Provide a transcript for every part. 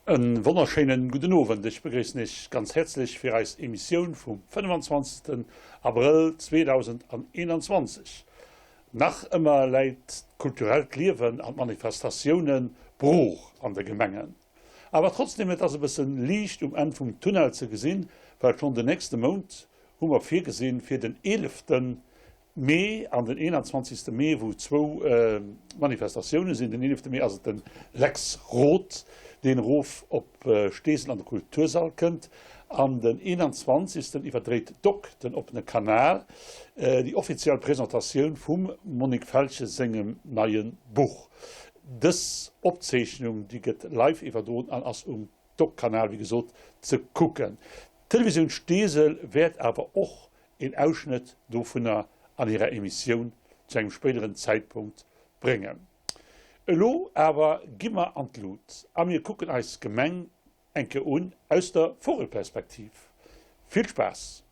En wonnerschéinen gudden Owend. Ech begréissen Iech ganz häerzlech fir eis Emissioun vum 25. Abrëll 2021. Nach ëmmer läit d'kulturellt Liewen an d'Manifestatioune brooch an de Gemengen. Awer trotzdem, et ass e bëssen Liicht um Enn vum Tunnel ze gesinn, well schonn den nächste Mount hu mer virgesinn, fir den 11. Mee an den 21. Mee, wou zwou Manifestatioune sinn. Den 11. Mee ass et de Lex Roth, deen erof op Steesel an de Kultursall kënnt, an den 21. iwwerdréit d'Doc, den oppene Kanal, déi offiziell Presentatioun vum Monique Feltgen sengem neie Buch. Dës Opzeechnung, déi gëtt live iwwerdroen an ass um Doc-Kanal, wéi gesot, ze kucken. D'Televisioun Steesel wäert awer och een Ausschnëtt dovunner an hirer Emissioun zu engem spéideren Zäitpunkt bréngen. Elo awer gi mer an d'Lut a mir kucken eis Gemeng eng Kéier un aus der Vogelperspektiv. Vill Spaass!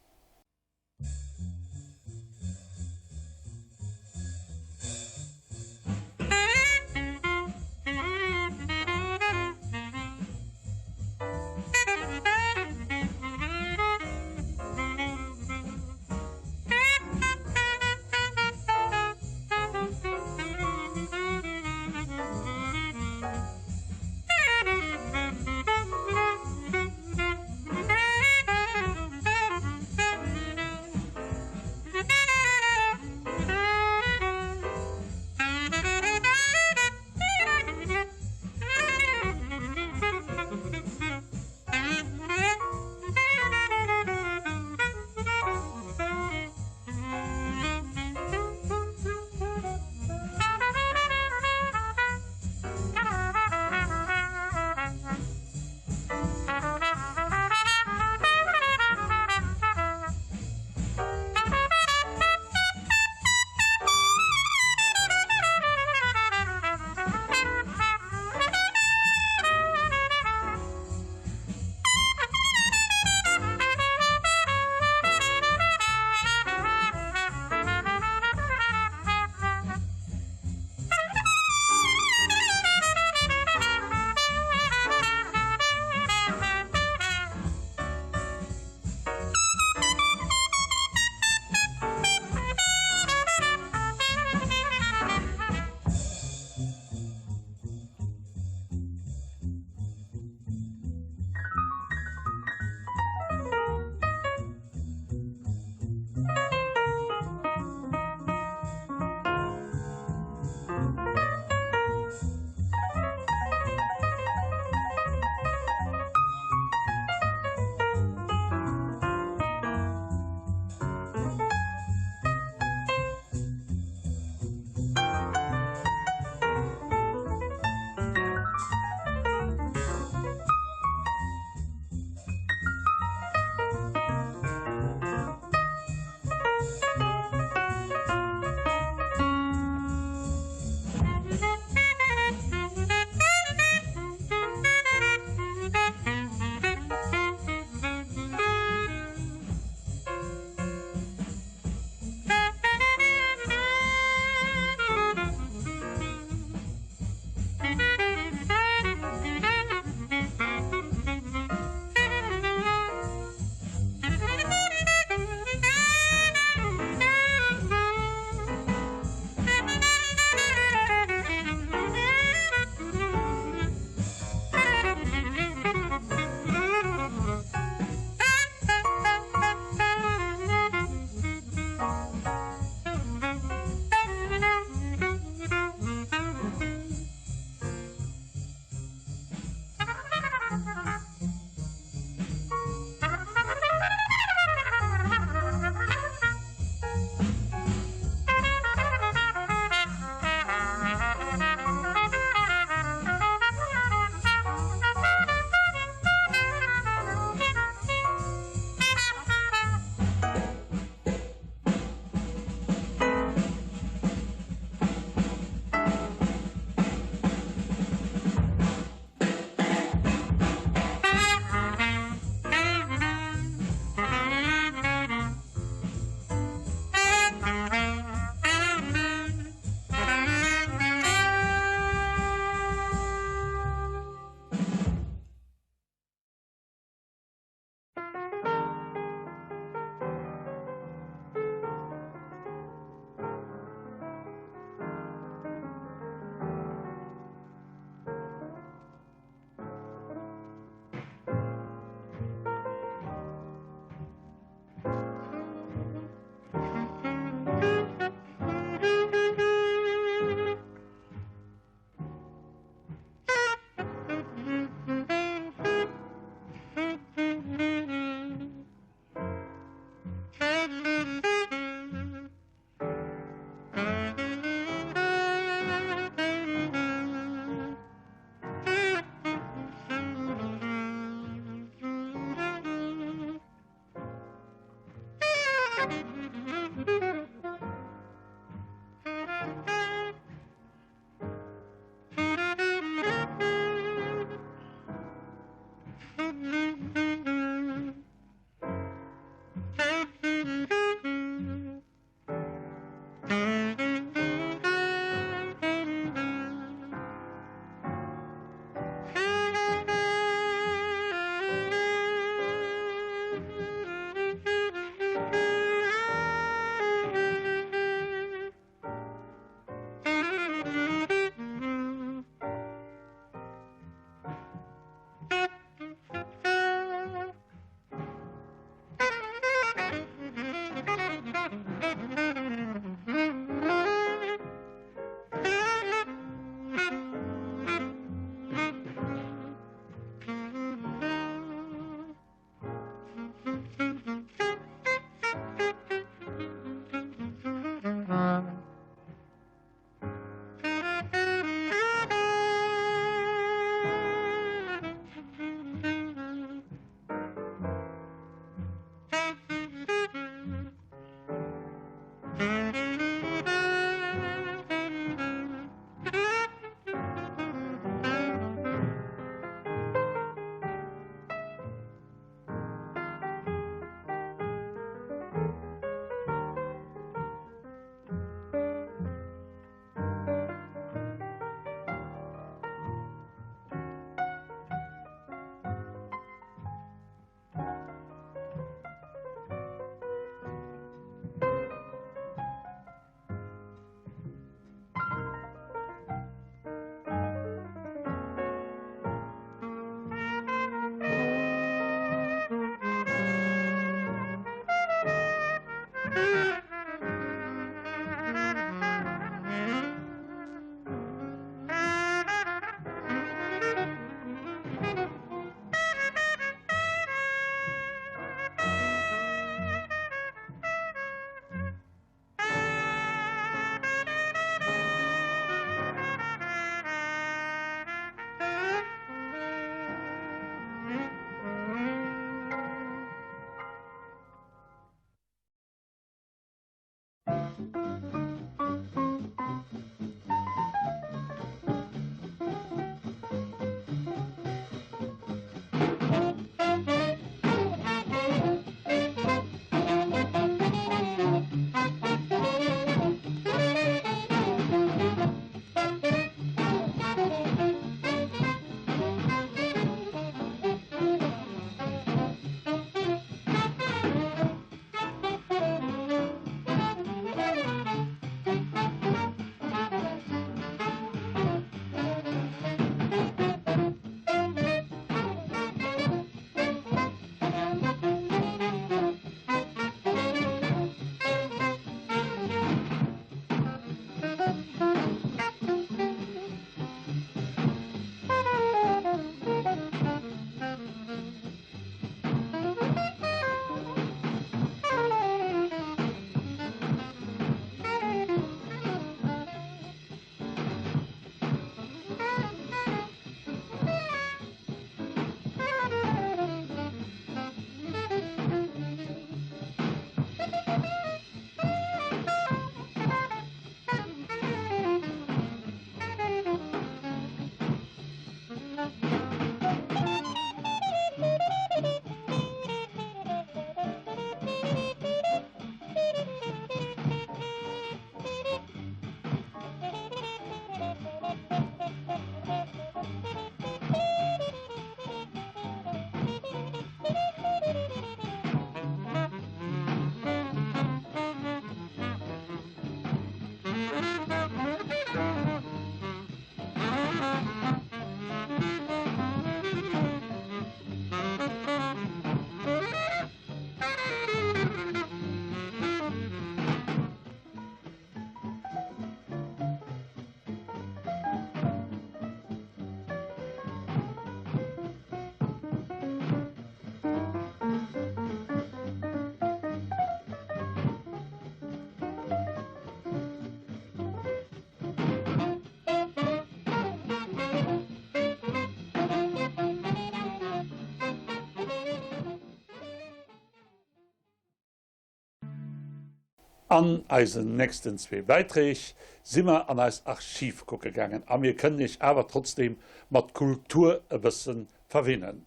An eisen nächsten zwee Bäiträg si mer an eist Archiv kucke gaangen a mir kënnen iech awer trotzdeem mat Kultur e bësse verwinnen.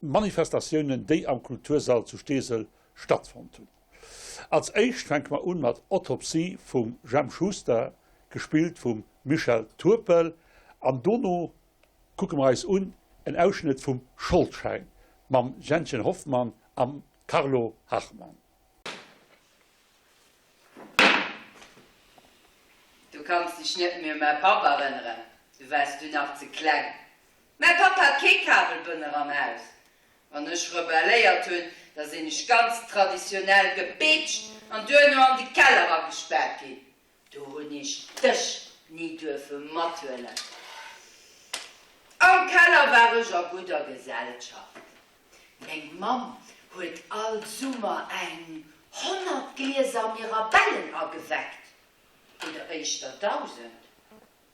Manifestatiounen, déi am Kultursall zu Steesel stattfonnt hunn. Als éischt fänke mer un mat Autopsie vum Jemp Schuster, gespillt vum Michel Turpel an dono kucke mer eis un en Ausschnëtt vum Scholdschäin mam Jänchen Hoffmann am Carlo Hachmann. Du kanns dech net méi u mäi Papp erënneren, du waars du nach ze kleng. Mäi Papp hat kee Kabelbënner am Haus. Wann ech rebelléiert hunn, da sinn ech ganz traditionell gepeetscht an duerno an de Keller agespaart ginn. Do hunn ech dech ni duerfe mathuelen. Am Keller war ech a gudder Gesellschaft. Meng Mamm huet all Summer eng 100 Glieser Mirabellen ageweckt, oder éischter 1.000.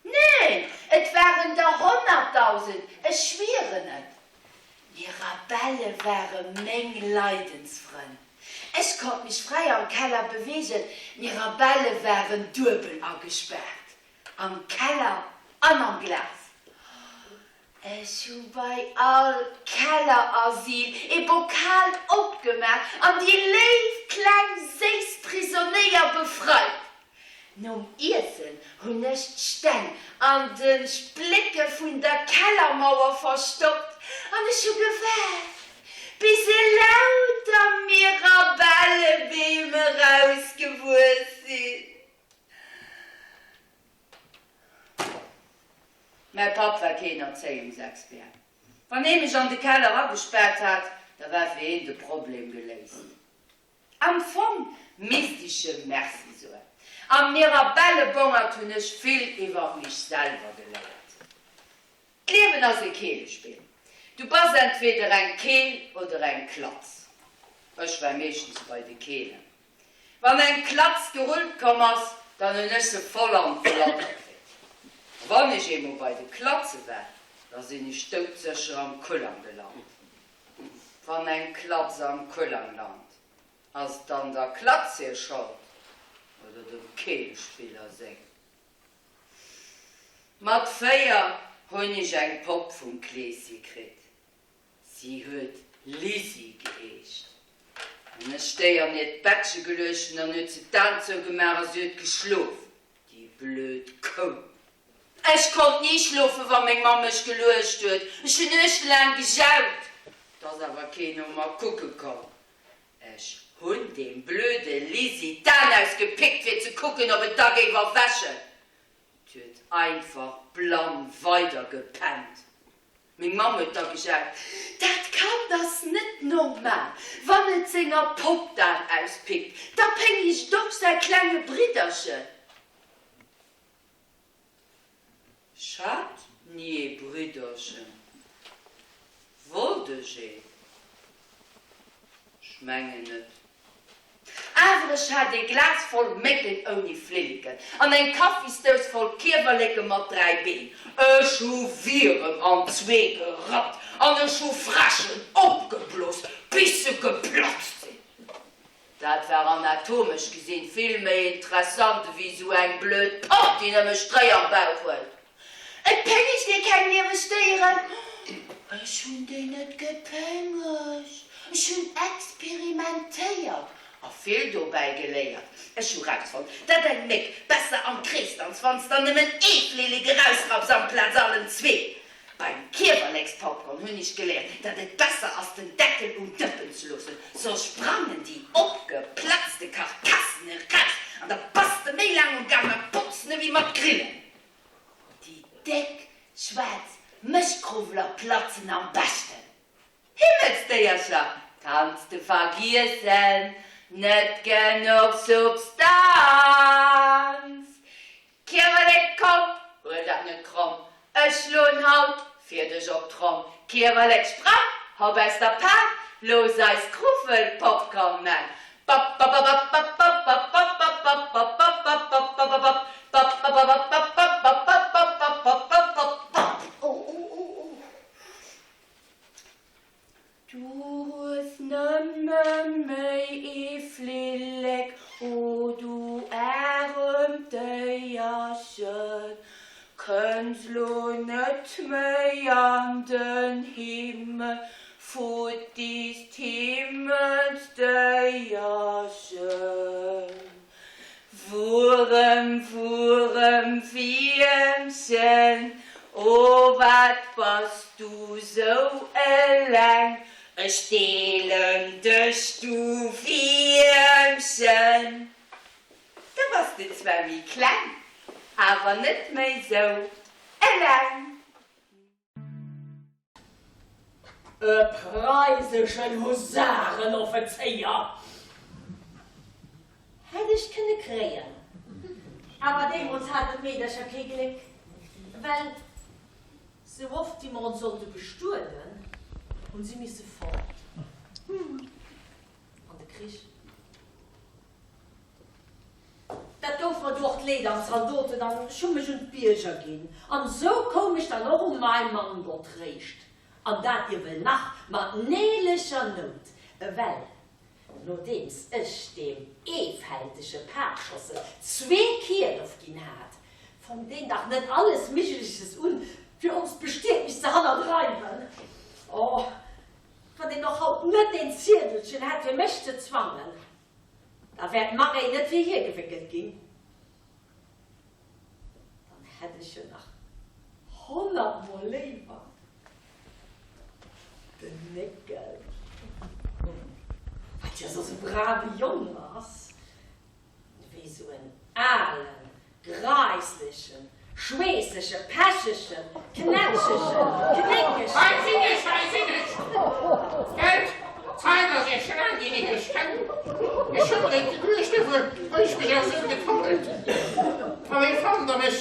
Neen, et waren der 100.000, ech schwieren et. Mirabelle ware meng Leidensfrënn. Ech konnt mech fräi am Keller beweegen, d'Mirabelle waren duebel agespaart, am Keller an am Glas. Ech hu bei all Kellerasyl ee Bokal opgemaach an déi léif kleng séiss Prisonéier befreit. Nom Iessen hunn ech d'Steng an de Splécke vun der Kellermauer verstoppt an ech hu gewaart, bis elauter Mirabellebeem erausgewuess sinn. Mäi Papp war keen Erzéiungsexpert. Wann hee mech an de Keller agespaart hat, da war fir heen de Problem geléist. Am Fong misst ech em Merci soen. Am Mirabellebongert hunn ech vill iwwer mech selwer geléiert. D'Liewen ass e Keelespill. Du bass entweder eng Keel oder eng Klatz. Ech war meeschtens bei de Keelen. Wann eng Klatz gerullt komm ass, dann hunn ech se voll an d'Blatter kritt. A wann ech eemol bei de Klatze war, da sinn ech doudsécher am Kullang gelant. Wann eng Klatz am Kullang lant, ass et dann der Klatz hir Schold? Oder dem Keelespiller seng. Mat 4 hunn ech eng Popp vum Kleesi kritt. Si huet Lisi geheescht. An ech déi an hiert Bettche geluecht hunn, dann huet se d'Aen zougemaach a si huet geschlof, déi blöd Kou. Ech konnt ni schlofen, wa meng Mamm mech geluecht huet. Ech hunn nuechtelaang gejaut, 't ass awer keen no mer kucke komm. Ech hunn deem blöde Lisi d'Aen ausgepickt, fir ze kucken, ob et da géif erwächen. Et huet einfach blann weidergepennt. Meng Mamm huet da gejaut, Dat Kand ass net normal, wann et senger Popp d'Aen auspickt, da péngegt och säi klenge Bridderchen. Ech hat ni ee Bridderchen. Wollt ech een? Ech mengen net. Awer ech hat ee Glas voll Mécken ouni Flilleken an eng Kaffisdous voll Kiewerleke mat 3 Been. Ech hu Wierem an zwee gerappt an ech hu Fräschen opgebloss, bis se geplatzt sinn. Dat war anatomesch gesinn vill méi interessant ewéi sou eng blöd Popp, déi nëmme Stréi am Bauch huet. Et péngegt ee keng lieweg Déieren. Ech hunn déi net gepéngegt, ech hunn experimentéiert a vill dobäi geléiert. Ech hu rausfonnt, dat eng Méck besser am Krees danzt, wann s der nëmmen ee Flillek erausrapps amplaz allen zwee. Beim Kiewerlekspopcorn hunn ech geléiert, datt et besser ass den Deckel um Dëppen ze loossen, soss sprangen déi opgeplatzte Karkassen eraus an da bass de méi laang um Gaang mat botzen ewéi mat grillen. Déi déck schwaarz Mëschkruwweler platzen am beschten. Himmelsdéiercher kanns de vergiessen, net genuch Substanz. Kiewerlek, komm, huel dat net kromm, ech schloen haut fir dech op d'Tromm. Kiewerlek, sprang, hopp aus der Pan, looss eis Kruffelpopcorn man. Du hues nëmme méi ee Flillek, o du aremt Déierchen, kënns lo net méi an den Himmel, futtis d'Himmelsdéierchen. Wuerem, Wuerem, Wiermchen, o wat bass du sou eleng, ech deelen dech, du Wiermchen. Da bass de zwar méi kleng, awer net méi sou eleng. E preiseschen Husarenoffezéier! Hätt ech kënne kréien. Awer deemools haten d'Meedercher kee Gléck, well sou oft wéi mer ons sollte bestueden, hunn si misse fort an de Krich. Dat gouf mer du och d'Leed an d'Zaldoten an ech hu mech un d'Bierger ginn. An esou koum ech dann och u mai Mann, Gott réischt, an dat iewel nach mat neelecher Nout, ewell nodeems ech deem eefältege Paapschossel zwee Kierf ginn hat, fong deen dach net alles Migleches un, fir ons Bestietnis ze hannerdreiwen. Oh, wann deen och haut net deen Ziedelchen hätt, fir mech ze zwangen! Da wär d'Marréi net fir hie gewéckelt ginn. Dann hätt ech jo nach honnertmol léiwer den Néckel, wat jo soss e brave Jong ass, wéi sou en alen, Greislechen, schweessegen, pechegen, knätschegen, knéckegen. Hei sinn ech, hei sinn ech! Gelt, d'Zäit ass iech laang ginn, ech kennen. Ech hu mer et geduecht, duerfir hu ech mech och sou getommelt. A wéi fannt der mech?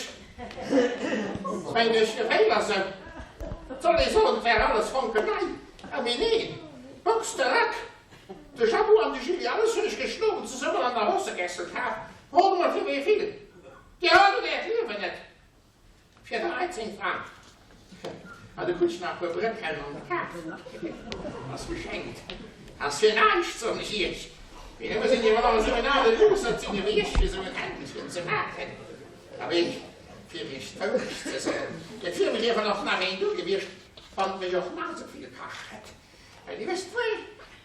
Mengen ech geféiler se. Et soll ee soen, et wär alles fonkelnei. A mee neen, Box de Rack, De Jabou an de Julie, alles hunn ech geschloen, zesummen an der Hosegässel kaf. Rot mol fir wéi vill? Dir huelt et äert Liewen net fir 13 Frang. A du krut nach e puer Brëtellen an der Kaf. Ass geschenkt. Ass fir näischt, soen ech iech. Mee da muss een iewer nach esou en ale Loser sinn ewéi ech, fir esou en Händelchen ze maachen. Abee, fir iech d'Wourecht ze soen, et wier mech iewer och nach een do gewiescht, wann et mech och nach esou vill kascht hätt. Well Dir wësst wuel,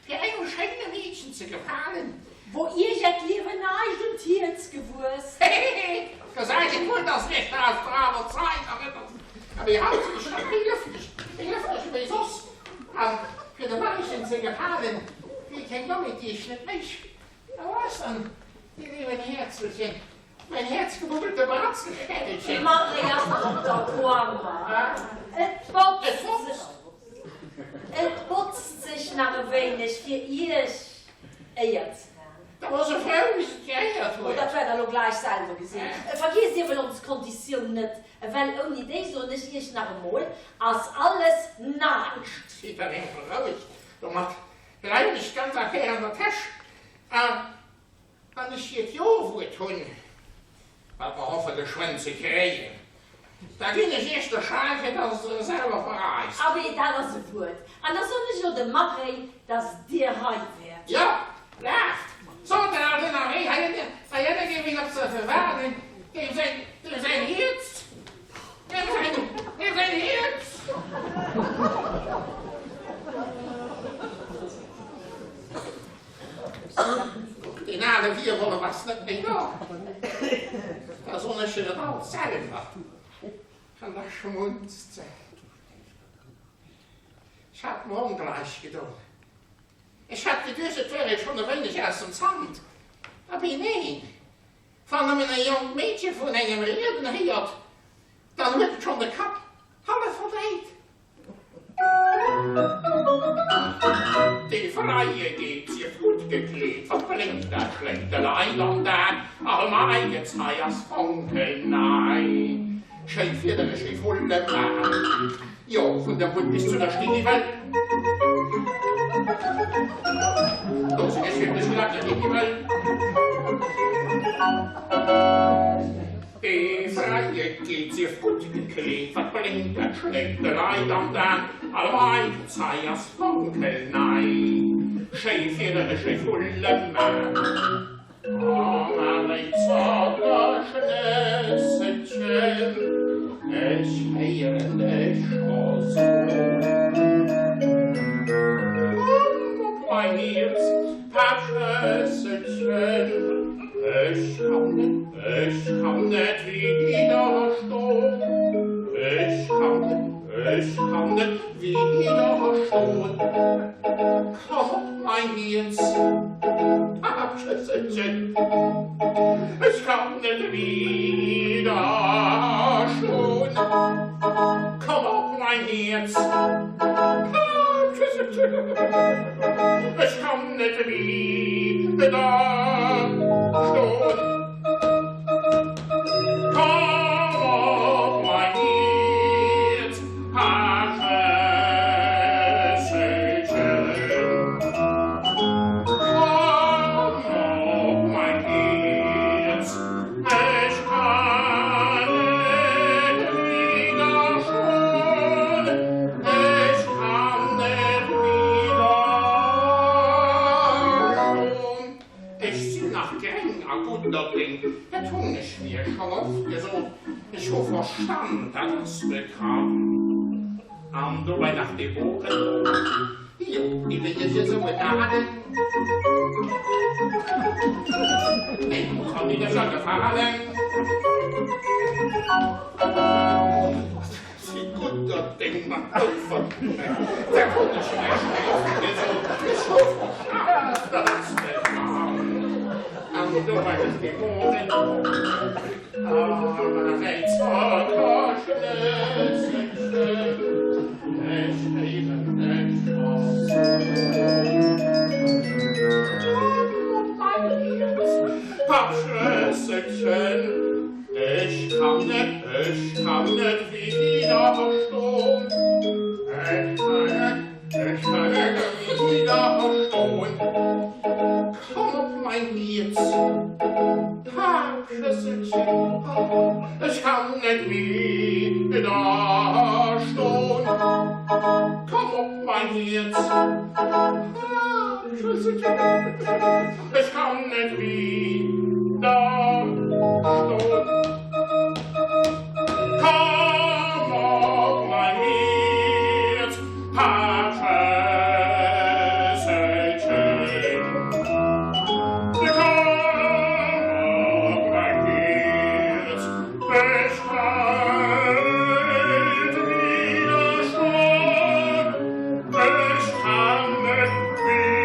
fir engem schéine Meedchen ze gefalen. Wor Iech Äert Liewen näischt un d'Hierz gewuess? Hehehe, gesäit een wuel, dass mech dat awer Zait erënnert. Abee, haut sinn ech nach méi lëfteg, méi lëfteg ewéi soss. A fir dem Mariechen ze gefalen, wier keng Dommheet, déi ech net méich. Wou ass dann dee léiwen Häerzelchen, mäin häerzgebuggelte Bratzelschädelchen? D'Marie ass nach op der Koammer. Et botzt, et botzt sech nach e wéineg, fir Iech Éier ze man. Da wor se frou, wéi se et gehéiert huet. Oh, dat wäert Der elo gläich selwer gesinn. Vergiesst iewel ons Konditioun net, ewell ouni déi, soen ech Iech nach emol, ass alles näischt. Sidd dann eng berouegt, domat leien ech ganz Affär an der Täsch. A wann ech hiert Jo-Wuert hunn, wat mer hoffe geschwënn ze kréien, da ginn ech iech de Schal, fir dass Der e selwer verreist. Abee, dat ass e Wuert. An da soen ech elo dem Marréi, dass Dir hei wäert. Jo, laaft! Sot den ale Marréi, heihinne géif een op ze waarden, deem säin, deem säin Hierz, deem säin, deem säin Hierz. Deen ale Wierwollef ass net méi do. Da soen ech et alt selwer. An da schmunzt se. Ech hat mer ongleich gedon. Ech hat geduecht, et wär ee schonn e wéineg aus dem Zant. Abee neen, wann nëmmen e jonkt Meedche vun engem rieden héiert, dann huet et schonn de Kapp hallef verdréit. Dee Freie geet, sief gutt gekleet, wat blénkt dat, schléit de Leit an d'An, all mei Gezei ass fonkelnei. Schéi Fiedere, schéi Vulleman, jo, vun dem Hutt bis zu der Stiwwel, do sinn ech wierklech glat net iwwel. Dee Freie geet, sief gutt gekleet, wat blénkt, dat schléit de Leit an d'An, all mei Gezei ass fonkelnei, schéi Fiedere, schéi Vulleman. O mäi Zockerschnësselchen, ech héieren dech scho soen. Komm op mein Hierz, Pappschnësselchen, ech kann net, ech kann net widerstoen. Ech kann net, ech kann net widerstoen. Komm op mein Hierz, Pappschnësselchen, ech kann net widerstoen. Komm op mein Hierz, Pappschnësselchen, ech kann net widerstoen. Komm op mein Hierz, Pappschnësselchen. Komm op mein Hierz, ech kann net widerstoen, ech kann net widerstoen. Ech sinn nach gréng a gudder Déng, dat hunn ech mir schonn oft gesot, ech hu Verstand, dat ass bekannt. An dobäi nach dee Boren do, jo, ewéi ech esou en alen, deem kann mir scho gefalen. Si gudder Déng mat Doudverknäpp, dat hunn ech mir schonn oft gesot, ech hu Verstand, dat ass bekannt. An dobäi nach dee Boren do, ah, mäi Zockerschnësselchen, ech héieren dech scho soen. Komm op mein Hierz, Pappschnësselchen, Ech kann net, ech kann net widerstoen. Ech kann net, ech kann net widerstoen. Komm op mein Hierz, Pappschësselchen, ech kann net widerstoen. Komm op mein Hierz, Pappschësselchen. Ech kann net widderstoen. Komm op mein Hierz, hab Schässelchen. Komm op mein Hierz, ech kann net widderstoen. Ech kann net widderstoen.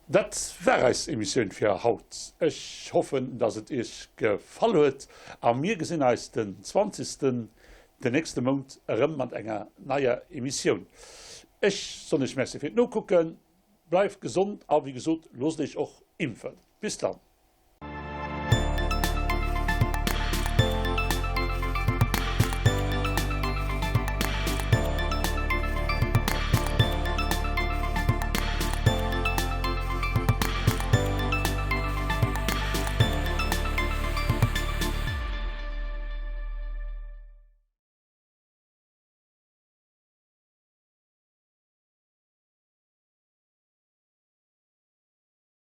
Dat war eis Emissioun fir haut. Ech hoffen, dass et iech gefall huet a mir gesinn eis den 20. Den nächste Mount erëm mat enger neier Emissioun. Ech soen iech Merci fir d'Nokucken, bleift gesond a wéi gesot, loosst iech och impfen. Bis dann.